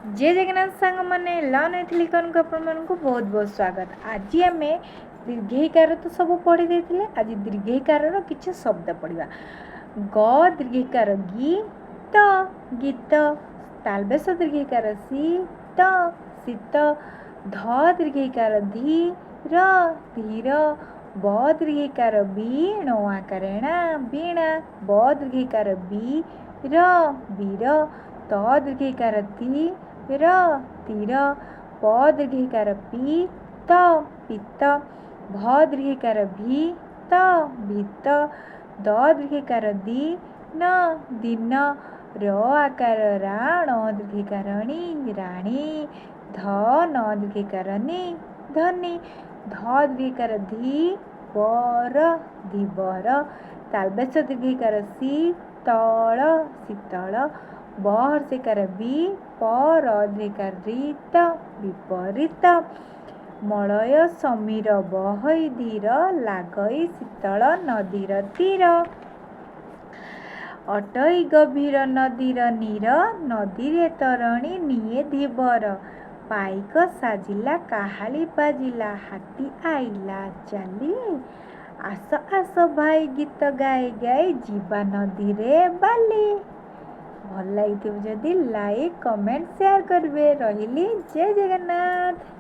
ଜୟ ଜଗନ୍ନାଥ ସାଙ୍ଗମାନେ, learn with ଲିଖନକୁ ଆପଣମାନଙ୍କୁ ବହୁତ ବହୁତ ସ୍ୱାଗତ। ଆଜି ଆମେ ଦୀର୍ଘଇକାର ତ ସବୁ ପଢ଼ି ଦେଇଥିଲେ, ଆଜି ଦୀର୍ଘଇକାରର କିଛି ଶବ୍ଦ ପଢ଼ିବା। ଗ ଦୀର୍ଘଇକାର ଗୀ ତ, ଗୀତ। ତାଲବେଶ ଦୀର୍ଘଇକାର ସି ତ, ଶୀତ। ଧ ଦୀର୍ଘଇକାର ଧୀ ର, ଧୀର। ବ ଦୀର୍ଘଇକାର ବି ଣ ଆକାରେଣା, ବୀଣା। ବ ଦୀର୍ଘଇକାର ବି ର, ବୀର। ତ ଦୀର୍ଘଇକାର ତି ର, ତୀର। ପ ଦୀର୍ଘଇକାର ପି ତ, ପିତ। ଭ ଦୀର୍ଘଇକାର ଭି ତ, ଭୀତ। ଦ ଦୀର୍ଘଇକାର ଦି ନ, ଦିନ। ର ଆକାର ରା ଣ ଦୀର୍ଘଇକାର ଣୀ, ରାଣୀ। ଧ ନ ଦୀର୍ଘଇକାର ନି, ଧନୀ। ଧ ଦୀର୍ଘଇକାର ଧୀ ବ ର, ଧୀବର। ତାଲବେଶ ଦୀର୍ଘଇକାର ସି ତଳ, ଶୀତଳ। ବ ହର୍ଷିକାର ବି ପ ର ଦୀର୍ଘଇକାର ରି ତ, ବିପରୀତ। ମଳୟ ସମୀର ବହଇ ଧୀର, ଲାଗଇ ଶୀତଳ ନଦୀର ତୀର। ଅଟଇ ଗଭୀର ନଦୀର ନୀର, ନଦୀରେ ତରଣୀ ନିଏ ଧୀବର। ପାଇକ ସାଜିଲା କାହାଳି ବାଜିଲା, ହାତୀ ଆଇଲା ଚାଲି। ଆସ ଆସ ଭାଇ ଗୀତ ଗାଇ ଗାଇ, ଯିବା ନଦୀରେ ବାଲି। ଭଲ ଲାଗିଥିବ ଯଦି ଲାଇକ୍, କମେଣ୍ଟ, ସେୟାର କରିବେ। ରହିଲି, ଜୟ ଜଗନ୍ନାଥ।